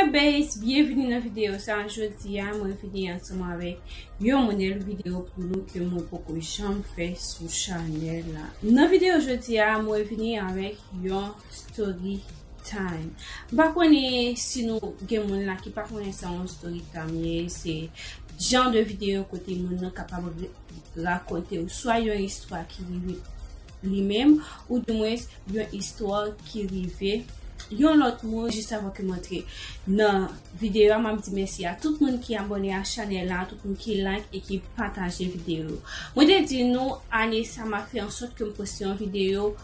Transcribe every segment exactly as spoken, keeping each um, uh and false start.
Babes, byenvini nan videyo sa. Jodi a, mwen vini ansanm avèk yon modèl videyo pou nou ke mwen poko janm fè sou chanèl la. Nan videyo jodi a, mwen vini avèk yon story time. M pa konnen si nou gen moun la ki pa konnen sa yon story time ye, se jan de videyo kote moun nan kapab rakonte w swa yon istwa ki rive li menm, oudimwens yon istwa ki rive yon lòt moun. Jis avan ke m antre nan videyo a, m ap di mèsi a tout moun ki abòne a chanèl la, tout moun ki like e ki pataje videyo. Mwen te di nou, ane sa, m ap fè ansòt ke m poste yon videyo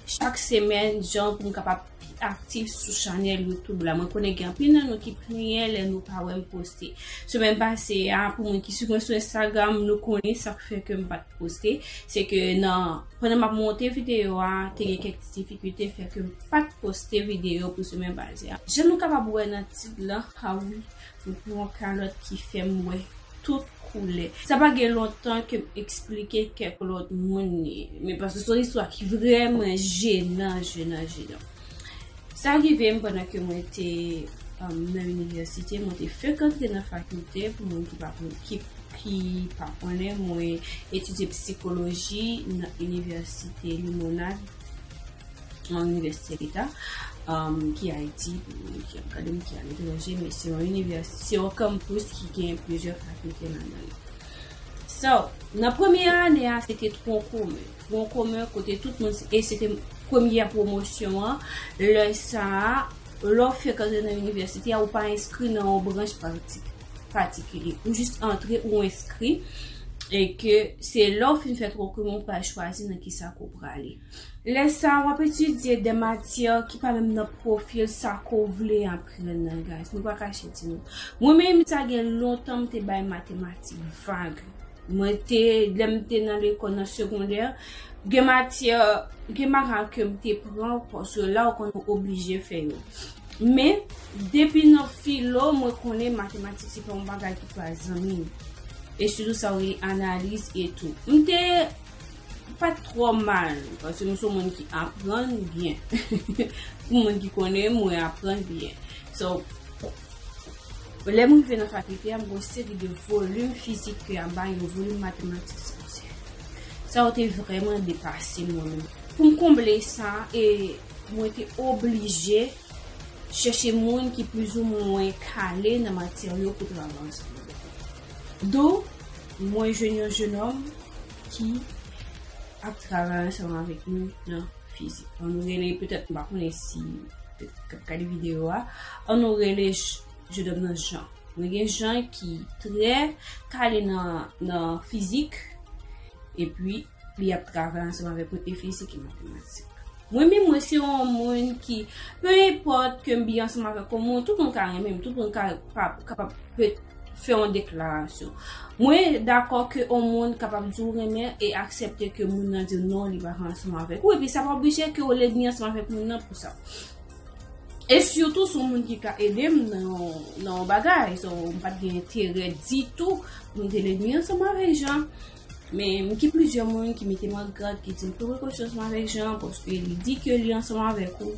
chak semèn, jan pou m kapab pi aktif sou chanèl YouTube la. Mwen konnen gen anpil nan nou ki plenyen lè nou pa wè m poste. Semèn pase a, pou moun ki swiv mwen sou Instagram, nou konnen sa k fè ke m pa t poste. Se ke nan, pandan m ap monte videyo a, te gen kèk ti difikilte, fè ke m pa t poste videyo pou semèn pase a. Jan nou kapab wè nan tit la, a wi, mwen pran yon kalòt ki fè m wè tout koulè. Sa pa gen lontan ke m eksplike kèk lòt moun li. Men paske se yon istwa ki vrèman jenan, jenan, jenan. Sa rive m pandan ke mwen te, um, nan inivèsite, mwen te fenk antre nan fakilte, pou moun ki pa konn, ki, ki pa konnen, mwen etidye psikoloji nan inivèsite Limonad, yon inivèsite leta, um, ki Ayiti, pou moun ki ap gade m ki aletranje, men se yon inivèsite, se yon kanpis ki gen plizyè fakilte ladan li. So, nan premye ane a, se te tron komen. Tron komen kote tout moun, e se te premye pwomosyon an. Lè sa a, lè w fenk antre nan inivèsite a, ou pa enskri nan yon branch pati-, patikilye. Ou jis antre, ou enskri, e ke se lè w fin fè tron komen ou pral chwazi nan kisa ke w prale. Lè sa a, w ap etidye de matyè ki pa menm nan pwofil sa ke w vle aprann nan, guys. Mwen pa kache di nou. Mwen menm, sa gen lontan m te bay matematik vag. Mwen te, lè m te nan lekòl nan segondè, gen matyè, gen bagay ke m te pran, paske la ou konn ou oblije fè yo. Men, depi nan filo, mwen konnen matematik se pa yon bagay ki pral zanmi m. E sitou sa yo rele analiz e tou. M te pa t twò mal, paske m se yon moun ki aprann byen. Pou moun ki konnen m, mwen aprann byen. So, lè m rive nan fakilte a, m gen yon seri de volim fizik ke ap bay yon volim matematik sa yo te vrèman depase mwen menm. Pou m konble sa, e mwen te oblije chèche moun ki plizoumwen kale nan matyè yo pou travay ansanm avèk yo. Dou, mwen jwenn yon jenòm ki ap travay ansanm avèk nou nan fizik. Ann nou rele, petèt, m pa konnen si petèt k ap gade videyo a, ann nou rele j-, jenòm nan Jan. Mwen gen Jan ki trè kale nan, nan fizik, epi li ap travay ansanm avèk mwen e fizik e matematik. Mwen menm, mwen se yon moun ki, pe enpòt ke m byen ansanm avèk yon moun, tout moun ka renmen m, tout moun ka, pa, kapab pe-, fè yon deklarasyon. Mwen dakò ke yon moun kapab di w renmen e aksepte ke moun nan di w non, li pa vle ansanm avèk ou, epi sa pa oblije ke w lènmi ansanm avèk moun nan pou sa. E sitou, se yon moun ki ka ede m nan yon, nan yon bagay. So, m pa t gen enterè ditou pou m te lènmi ansanm avèk Jan. Men, m gen plizyè moun ki mete m an gad, ki di m pran prekosyon ansanm avèk Jan, paske li di ke li ansanm avèk ou.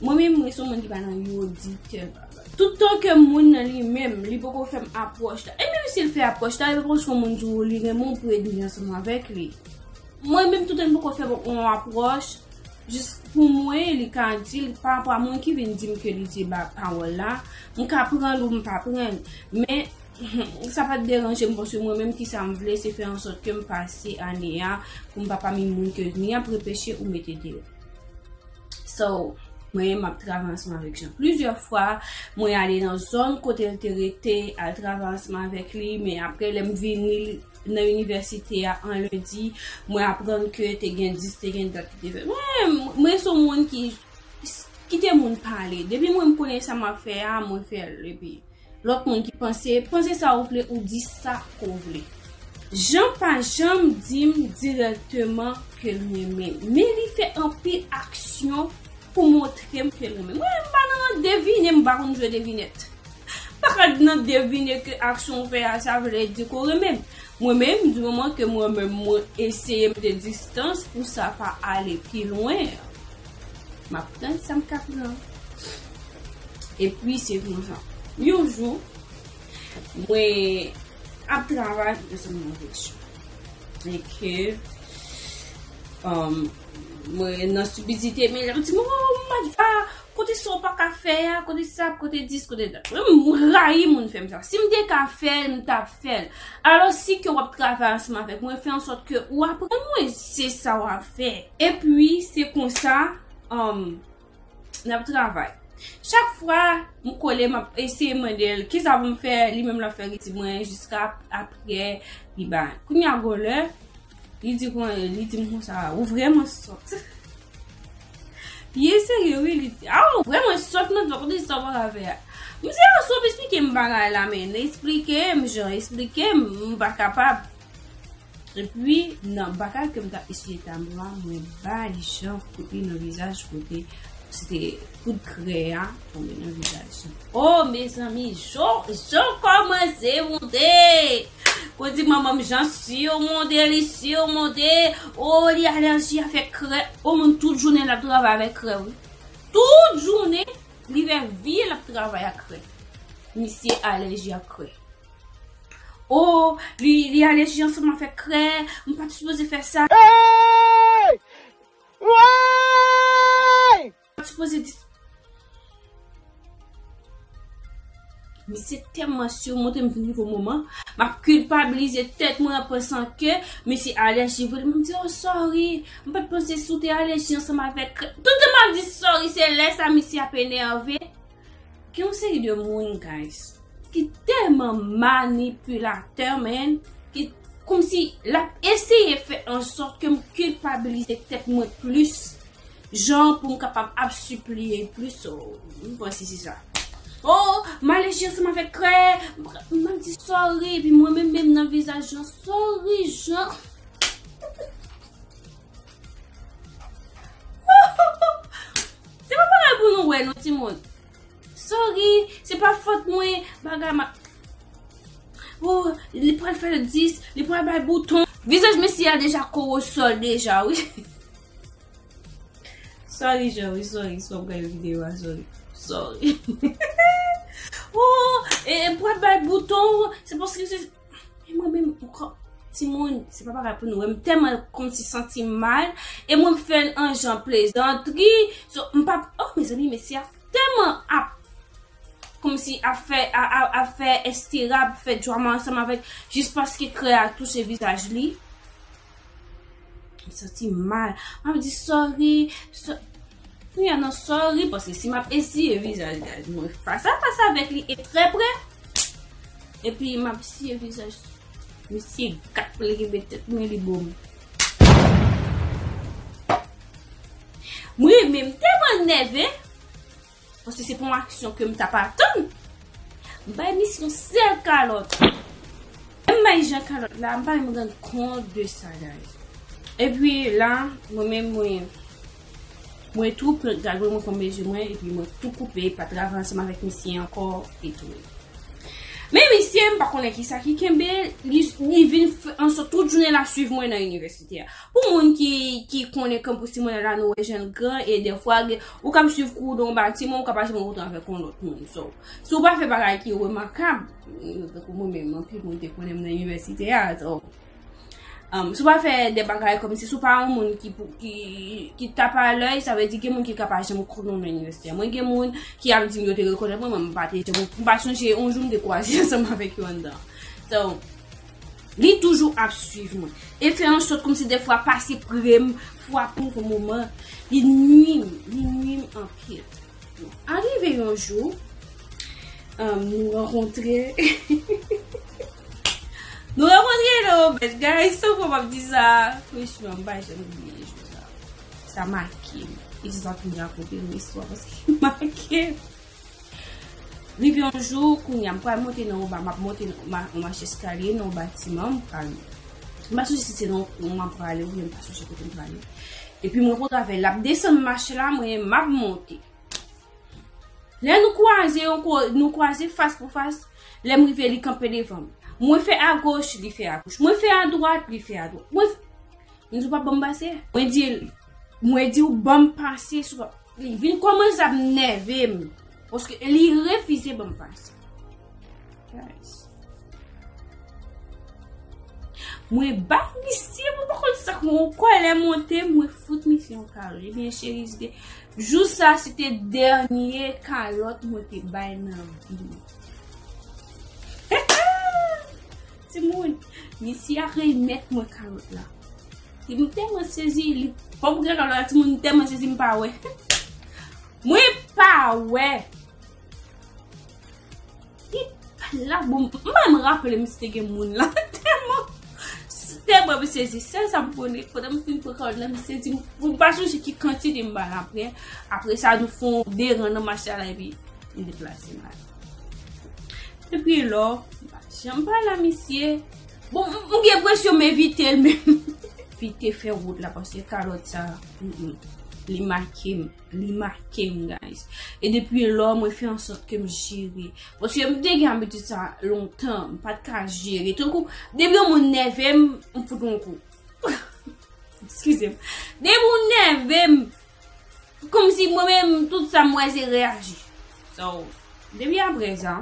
Mwen menm, mwen se yon moun ki pa nan yon di tèl bagay. Toutan ke moun nan li menm, li poko fè m apwòch la. E menm si l fè apwòch la, e pa paske yon moun di w li renmen w pou ede ansanm avèk li. Mwen menm, toutan li poko fè m yon apwòch, jis pou mwen, li ka di l, pa rapò a moun ki vin di m ke li di ba pawòl la, m ka pran l ou m pa pran l. Men, sa pa t deranje m, paske mwen menm, kisa m vle, se fè ansòt ke m pase ane a, pou m pa pami moun ke ni ap repeche ou mete deyò. So, mwen, m ap travay ansanm avèk Jan. Plizyè fwa, mwen ale nan zòn kote l te rete, al travay ansanm avèk li, men apre, lè m vini, li, nan inivèsite a, an lendi, mwen aprann ke te gen dis, te gen dat ki te fèt. Mwen, mwen se yon moun ki kite moun pale. Depi mwen, m konnen sa m ap fè a, mwen fè l. Epi, lòt moun ki panse, panse sa ou vle, ou di sa ke w vle. Jan pa janm di m dirèkteman ke l renmen m. Men li fè anpil aksyon pou montre m ke l renmen m. Mwen, m pa nan devine, m pa konn jwe devinèt. Pa ka nan devine ke aksyon w fè a, sa vle di ke w renmen m. Mwen menm, di moman ke mwen menm, mwen eseye mete distans pou sa pa ale pi lwen, m ap pran sa m ka pran. Epi se konsa. Yon jou, mwen ap travay ansanm avèk Jean. E ke, um, mwen nan stipidite, men l ap di m, "Oh, Madva, kote sa w pa ka fè a, kote sa, kote dis, kote dat." Mwen, m rayi moun fè m sa. Si m te ka fè l, m t ap fè l. Alò, si ke w ap travay ansanm avèk mwen, fè an sòt ke ou aprann mwen se sa w ap fè. Epi, se konsa, um, n ap travay. Chak fwa m kole, m ap eseye mande l kisa pou m fè, li menm l ap fè redi mwen jiska ap- apre li ba. Kounye a gon lè, li di kon, li di m konsa, "Ou vrèman sòt." Li serye wi, li di, "Ah, ou vrèman sòt nan tout sa w pa ka fè a." M di, "Ah, si w ap esplike m bagay la, men, esplike m, Jean, esplike m, m pa kapab." Epi, nan bagay ke m t ap eseye tablo a, mwen bay Jean kout li nan vizaj kote se te kout krè a tonbe nan vizaj Jean. Oh, mezanmi, Jean, Jean kòmanse monte! Kote manman m Jean simonte, li simonte. Oh, li alèji avèk krè. Oh, moun tout jounen l ap travay avèk krè, wi. Tout jounen, li fè vi l ap travay ak krè. Misye alèji ak krè. Oh, li, li alèji ansanm avèk krè. M pa t sipoze fè sa. Hey! Woy! M pa t sipoze di. Misye tèlman simonte m vin rive yon moman, m ap kilpabilize tèt mwen an pansan ke misye alèji vre. M di, "Oh, sorry, m pa t panse si w te alèji ansanm avèk krè." Toutan m ap di sorry, se lè sa misye ap enève. Gen yon seri de moun, guys, ki tèlman manipilatè, man, ki kòmsi l ap eseye fè an sòt ke m kilpabilize tèt mwen plis, jan pou m kapab ap sipliye plis, so, m panse se sa. Oh, m alèji ansanm avèk krè, m ap di sorry, epi mwen menm, menm nan vizaj Jean, sorry, Jean. Se pa bagay pou nou wè, non, timoun. Sorry, se pa fòt mwen, bagay ma. Oh, li pral fè dis, li pral bay bouton. Vizaj mesye a deja kowosòl deja, wi. Sorry, Jean, wi, sorry, si w ap gade videyo a, sorry. Sorry. Oh, e, e pral bay bouton, se paske se E mwen menm, ankò, timoun, se pa bagay pou nou wè. M tèlman kòmsi santi m mal. E mwen m fè l an jan plezantri. So, m pa, oh, mezanmi, mesye a tèlman ap, kòmsi ap fè, a, a, ap fè estera, ap fè drama ansanm avèk, jis paske krè a touche vizaj li. M santi m mal. M ap di, "Sorry, so-," Kounye a nan sorry, paske si m ap eseye vizaj, guys, mwen fas a fas avèk li e trè prè. Epi m ap eseye vizaj. Misye gat pou li kenbe tèt mwen, li bo m. Mwen menm tèlman nève, paske se pa yon aksyon ke m t ap atann. M bay misye yon sèl kalòt. M bay Jean kalòt la, m pa menm rann kont de sa, guys. Epi la, mwen menm, mwen, mwen tou pran, gade mwen fè mezi mwen, epi mwen tou koupe, pa travay ansanm avèk misye ankò, etou. Men misye, m pa konnen kisa ki kenbe l, li, li vin fè an sòt tout jounen l ap swiv mwen nan inivèsite a. Pou moun ki, ki konnen kanpis timoun la, nou wè jèn gran, e dèfwa, gen, ou ka ap swiv kou nan yon batiman, ou ka pa janm rankontre avèk yon lòt moun. So, si w pa fè bagay ki remakab, tankou mwen menm, anpil moun te konnen m nan inivèsite a, so, um, si w pa fè de bagay kòmsi, si w pa yon moun ki pou, ki, ki tap a lèy, sa vle di gen moun ki ka pa janm konnen w nan inivèsite a. Mwen gen moun ki ap di m yo te rekonèt mwen, men m pa te janm, m pa sonje yon jou m te kwaze ansanm avèk yo anndan. So, li toujou ap swiv mwen. E fè an sòt kòmsi dèfwa pase pre m, frape m pou moman, li nwi m, li nwi m anpil. Arive yon jou, um, nou rankontre. Nou rankontre nan obèj, guys, san fwa m ap di sa, franchman, m pa janm bliye jou sa. Sa make m. E se sa ki m rakonte nou istwa, paske li make m. Rive yon jou, kounye a, m pral monte nan anba, m ap monte nan, ma-, yon mach eskalye nan yon batiman, m pral, m pa sonje si se nan yon kou m ap prale, oubyen m pa sonje kote m prale. Epi mwen kontre avè l, l ap desann mach la, mwen, m ap monte. Lè nou kwaze, yon ko-, nou kwaze fas pou fas, lè m rive, li kanpe devan m. Mwen fè agoch, li fè agoch. Mwen fè adwat, li fè adwat. Mwen f-, m di, "W ap ban m pase?" Mwen di, mwen di, "W ban m pase, si w pa." Li vin kòmanse ap nève m. Paske li refize ban m pase. Guys. Mwen bay misye, mwen pa konn sa k mwen kòlè monte, mwen fout misye yon kalòt. Ebyen, cheri, se te, jou sa, se te dènye kalòt mwen te bay nan vi mwen. Timoun, misye a remèt mwen kalòt la. Li m tèlman sezi, li pòp gen kalòt la, timoun, m tèlman sezi, m pa wè. Mwen pa wè. Li pa la, bon, m pa menm raple m si te gen moun la. Tèlman, tèlman m sezi. Sèl sa m konnen, pandan m fin pran kalòt la, m sezi, m pa sonje ki kantite m ba l apre. Apre sa, nou fè yon de ran nan mache a la, epi m deplase m ale. Depi lò, m pa janm pale a misye. Bon, m, m gen presyon m evite l menm. Evite fè wout la, paske kalòt sa, mm, mm, li make m. Li make m, guys. E depi lò, mwen fè ansòt ke m jere. Paske m te gen abitid sa lontan, m pa t ka jere. Tankou, depi yon moun nève m, m fout yon kou. Eskize m. Depi yon nève m, kòmsi mwen menm, tout sa m wè se reyaji. So, depi apre sa,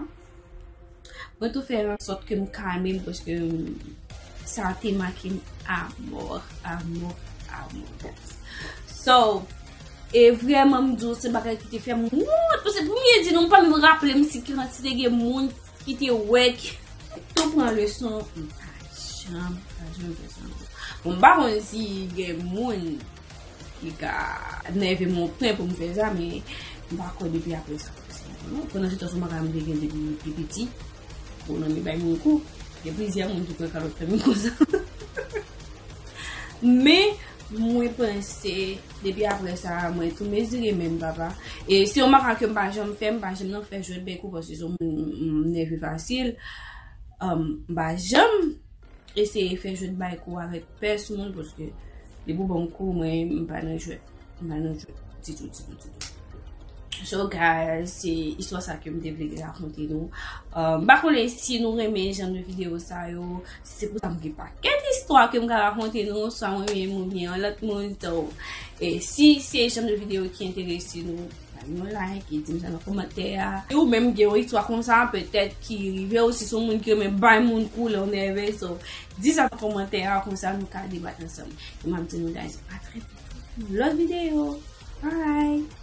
mwen tou fè ansòt ke m kalme m paske, mm, sa te make m amò, amò, amò. So, e vrèman m di w se bagay ki te fè m wont. Paske pou m ye di nou, m pa menm raple m si ki kantite gen moun ki te wè ki tou pran leson, m pa janm, pa janm fè sa ankò. Bon, m pa konn si gen moun ki ka nève m yon pwen pou m fè sa, men m pa kwè depi apre sa m fè sa ankò non. Pandan se tan, se yon bagay m te gen depi m pi piti. Bon, nan men bay moun kou. Gen plizyè moun ki pran kalòt fè m konsa. Men, mwen panse, depi apre sa, mwen tou mezire men m, papa. E se yon bagay ke m pa janm fè, m pa janm nan fè jwèt bay kou, paske se yon moun m nève fasil. Um, m pa janm eseye fè jwèt bay kou avèk pèsonn, paske depi w ban m kou, mwen, m pa nan jwèt. M pa nan jwèt ditou, ditou, ditou. So, guys, se istwa sa ke m te vle rakonte nou. Uh, m pa konnen si nou renmen jan de videyo sa yo. Se pou sa m gen pakèt istwa ke m ka rakonte nou, swa mwen menm oubyen yon lòt moun. So, e si se jan de videyo ki enterese nou, ba m yon like, e di m sa nan kòmantè a. Si ou menm gen yon istwa konsa, petèt ki rive w, si se yon moun ki renmen bay moun kou lè w nève, so, di sa nan kòmantè a, konsa nou ka debat ansanm. E m ap di nou, guys, a trè byento pou yon lòt videyo. Bye!